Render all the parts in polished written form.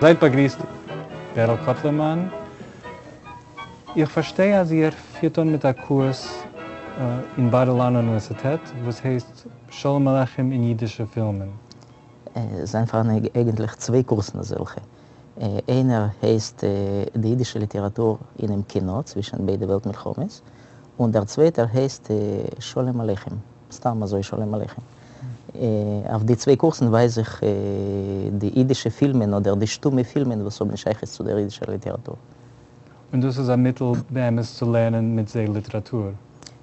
זייט באגריסט בערל קאטלערמאן. איך פארשטיי אז איר פירט אן מיט א קורס אין בר אילן אוניווערסיטעט וואס הייסט שלום עליכם אין אידישע פילמען. עס זענען פארהאן אייגענטליך צוויי קורסן אזעלכע. איינער הייסט די אידישע ליטעראטור אינעם קינא צווישן ביידע וועלט מלחמות, און דער צווייטער הייסט שלום עליכם, סתם אזוי שלום עליכם. אויף די צוויי קורסן ווייז איך די אידישע פילמען אדער די שטומע פילמען וואס האבן שייכות צו דער אידישער ליטעראטור. און דאס איז א מיטל באמת צו לערנען מיט זיי ליטעראטור?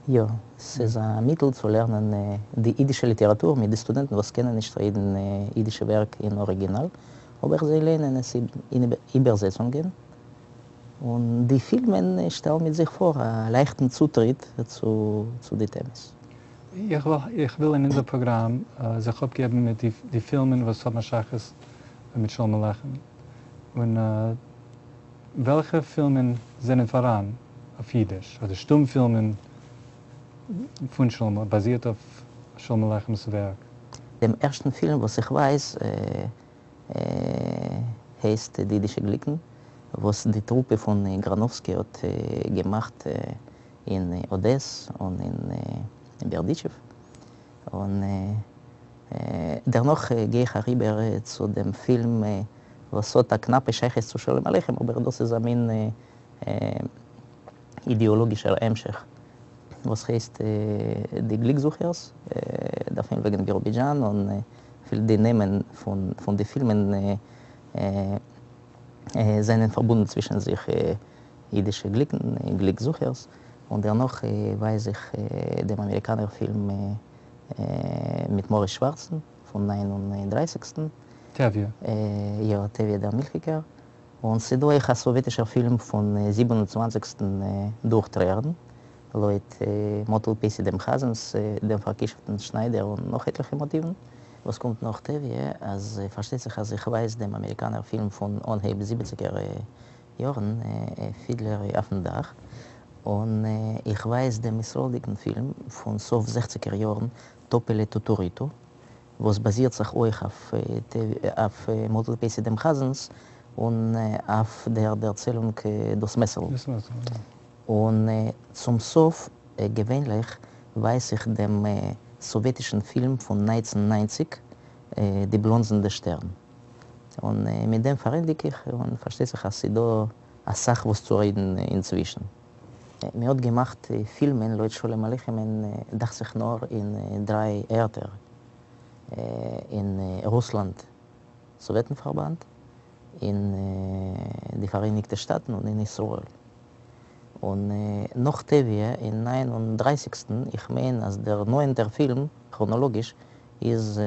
יא, ס'איז א מיטל צו לערנען די אידישע ליטעראטור מיט די סטודענטן וואס קענען נישט רעדן אידישע ווערק אין אריגינאל, אבער זיי לייענען עס אין איבערזעצונגען, און די פילמען שטעלן מיט זיך פאר א לייכטן צוטריט צו די טעמעס. איך וויל אין אונזער פראגראם זיך אפגעבן מיט די פילמען וואס האבן א שייכות מיט שלום עליכם, און וועלכע פילמען זענען פאראן אויף אידיש, אדער שטום פילמען פון שלום, באזירט אויף שלום עליכם'ס ווערק? דעם ערשטן פילם וואס איך ווייס הייסט די אידישע גליקן, וואס די טרופע פון גראנאווסקי האט געמאכט אין אדעס און אין בערדיטשעוו, און דערנאך גיי איך אריבער צו דעם פילם וואס האט א קנאפע שייכות צו שלום עליכם, אבער דאס איז א מין אידעאלאגישער המשך וואס הייסט די גליקזוכערס, דער פילם וועגן ביראבידזשאן, און אפילו די נעמען פון די פילמען זענען פארבונדן צווישן זיך, אידישע גליקן, גליקזוכערס, און דערנאך ווייז איך דעם אמעריקאנער פילם מיט מאריס שווארצן פון ניין און דרייסיגסטן. טביה. יא, טביה דער מילכיקער. און ס'דא אויך א סאוועטישער פילם פון זיבן און צוואנציגסטן דורך טרערן, לויט מאטל פייסי דעם חזנ'ס דעם פאר'כישופ'טן שניידער און נאך עטליכע מאטיוון. וואס קומט נאך טביה, אז פארשטייט זיך אז איך ווייז דעם אמעריקאנער פילם פון אנהייב זיבעציגער יארן, פידלער אויפן דאך, און איך ווייז דעם ישראל'דיגן פילם פון סוף זעכציגער יארן, טאפעלע טוטוריטו, וואס באזירט זיך אויך אויף מאטל פייסי דעם חזנ'ס און אויף דער דערציילונג דאס מעסערל. און צום סוף, געווענליך, ווייז איך דעם סאוועטישן פילם פון 1990, די בלאנדזנדע שטערן. און מיט דעם פארענדיג איך, און פארשטייט זיך אז ס'דא אסאך וואס צו רעדן אינצווישן. מען האט געמאכט פילמען לויט שלום עליכם'ן דאכט זיך נאר אין דריי ערטער, אין רוסלאנד, סאוועטן פארבאנד, אין די פאראייניגטע שטאטן און אין ישראל. און נאך טביה אין ניין און דרייסיגסטן, איך מיין אז דער נאענטער פילם, כראנאלאגיש, איז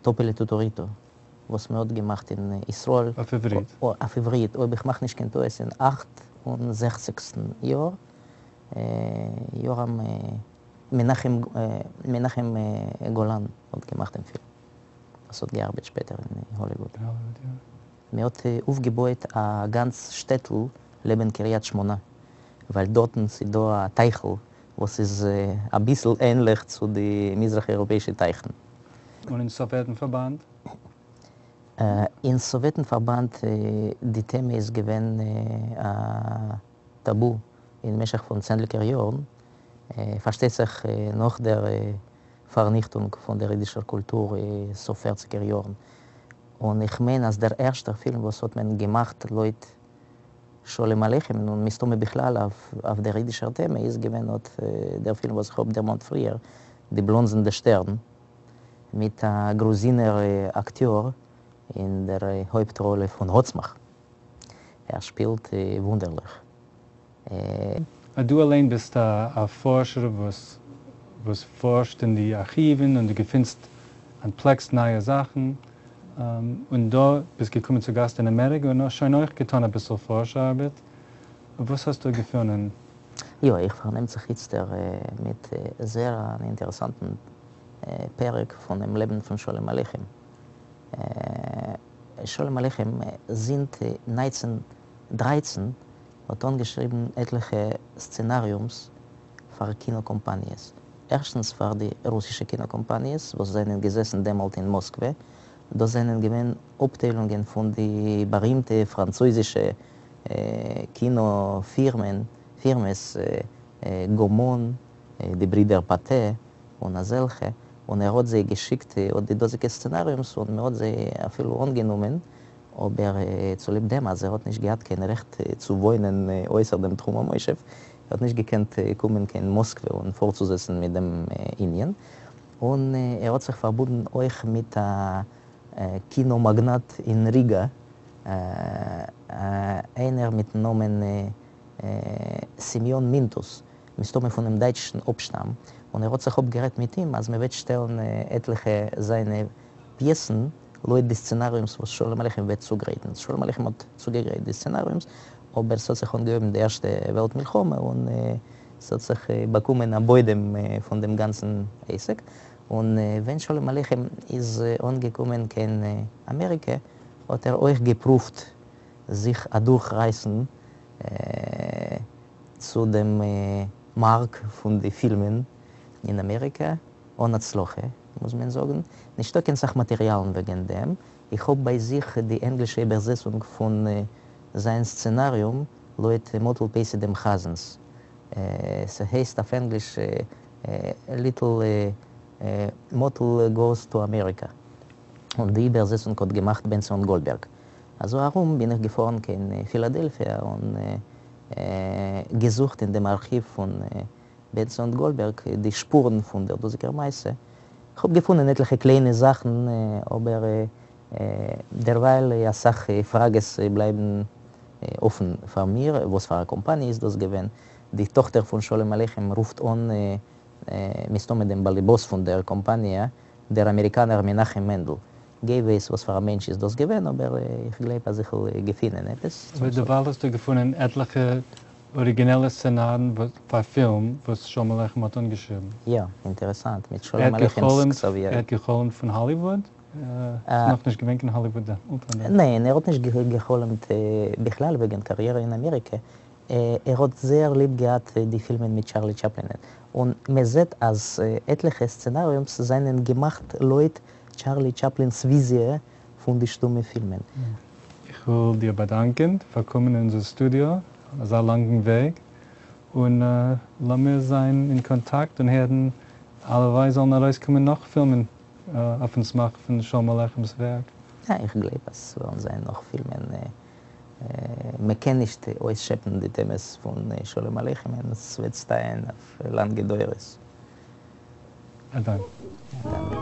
טאפעלע טוטוריטו. וואס מען האט געמאכט אין ישראל. אויף עברית. אויף עברית, אויב איך מאך נישט קיין טעות אין אכט און זעכציגסטן יאר, יורם מנחם מנחם גולן האט געמאכט דעם פילם, וואס האט געארבעט שפעטער אין האליוואוד. מען האט אויפגעבויעט א גאנץ שטעטל לעבן קריית שמונה, ווייל דארטן ס'דא א טייכל וואס איז אביסל ענליך צו די מזרח אייראפעאישע טייכן. און אין סאוועטן פארבאנד? אין סאוועטן פארבאנד די טעמע איז געווען א טאבו אין משך פון צענדליגער יארן, פארשטייט זיך נאך דער פארניכטונג פון דער אידישער קולטור סוף פערציגער יארן, און איך מיין אז דער ערשטער פילם וואס האט מען געמאכט לויט שלום עליכם און מסתמא בכלל אויף דער אידישער טעמע איז געווען אט דער פילם וואס איך האב דערמאנט פריער, די בלאנדזנדע שטערן, מיט א גרוזינער אקטיאר אין דער הויפט ראלע פון האצמאך. ער שפילט וואונדערליך. דו אליין ביסט א פארשער וואס וואס פארשט אין די ארכיוון און דו געפינסט אנטפלעקסט נייע זאכן, און דא ביסט געקומען צו גאסט אין אמעריקע און האסט שוין אויך געטאן אביסל פארש ארבעט, וואס האסטו געפונען? יא, איך פארנעם זיך איצטער מיט זייער אן אינטערעסאנטן פרק פונעם לעבן פון שלום עליכם. שלום עליכם זינט 1913 האט אנגעשריבן עטליכע סצענאריומס פאר קינא קאמפאניעס. ערשטנס פאר די רוסישע קינא קאמפאניעס וואס זענען געזעסן דעמאלט אין מאסקווע, דאס זענען געווען אפטיילונגען פון די בארימטע פראנצויזישע קינא פירמען, פירמעס, גאמאן, די ברידער פאטע, און אזעלכע, און ער האט זיי געשיקט אט די דאזיגע סצענאריומס און מען האט זיי אפילו אנגענומען, אבער צוליב דעם אז ער האט נישט געהאט קיין רעכט צו וואוינען אויסער דעם תחום המושב, ער האט נישט געקענט קומען קיין מאסקווע און פארצוזעצן מיט דעם ענין, און ער האט זיך פארבונדן אויך מיט א קינא מאגנאט אין ריגא, איינער מיטן נאמען סעמיאן מינטוס, מסתמא פונעם דייטשן אפשטאם, און ער האט זיך אפגערעדט מיט אים אז מען וועט שטעלן עטליכע זיינע פיעסן לויט די סצענאריומס וואס שלום עליכם וועט צוגרייטן. שלום עליכם האט צוגעגרייט די סצענאריומס, אבער ס'האט זיך אנגעהויבן די ערשטע וועלט מלחמה און ס'האט זיך באקומען א בוידעם פון דעם גאנצן עסק, און ווען שלום עליכם איז אנגעקומען קיין אמעריקע האט ער אויך געפרואווט זיך אדורכרייסן צו דעם מארק פון די פילמען אין אמעריקע, אן הצלחה מוז מען זאגן, נישטא קיין סך מאטעריאלן וועגן דעם, איך האב ביי זיך די ענגלישע איבערזעצונג פון זיין סצענאריום לויט מאטל פייסי דעם חזנ'ס, ס'הייסט אויף ענגליש ליטל מאטל גאוס טו אמעריקא, און די איבערזעצונג האט געמאכט בנציון גאלדבערג. אזוי ארום בין איך געפארן קיין פילאדעלפיע און געזוכט אין דעם ארכיוו פון בנציון גאלדבערג די שפורן פון דער דאזיגער מעשה. איך האב געפונען עטליכע קליינע זאכן, אבער דערווייל אסאך פראגעס בלייבן אפן פאר מיר, וואס פאר א קאמפאני איז דאס געווען? די טאכטער פון שלום עליכם רופט אן מסתמא דעם באלעבאס פון דער קאמפאניע, דער אמעריקאנער מנחם מענדל. גיי ווייס וואס פאר א מענטש איז דאס געווען, אבער איך גלייב אז איך וועל געפינען עפעס. אבער דערווייל האסטו געפונען עטליכע אריגינעלע סצענארן פאר פילם וואס שלום עליכם האט אנגעשריבן. יא, אינטערעסאנט, מיט שלום עליכם'ס כתב יד. ער האט געחלומט פון האליוואוד? ס'איז נאכנישט געווען קיין האליוואוד דעמאלט? ניין, ער האט נישט געחלומט בכלל וועגן קאריערע אין אמעריקע, ער האט זייער ליב געהאט די פילמען מיט טשארלי טשאפלינען, און מען זעט אז עטליכע סצענאריומס זענען געמאכט לויט טשארלי טשאפלינ'ס וויזיע פון די שטומע פילמען. איך וויל דיר באדאנקען פאר קומען אין אונזער סטודיאו אזא לאנגן וועג, און לאמיר זיין אין קאנטאקט און הערן הלוואי זאלן ארויסקומען נאך פילמען אויפן סמך פון שלום עליכם'ס ווערק. יא, איך גלייב אז ס'וועלן זיין נאך פילמען. מען קען נישט אויסשעפן די טעמעס פון שלום עליכם און עס וועט סטייען אויף לאנגע דורות. א דאנק. א דאנק דיר.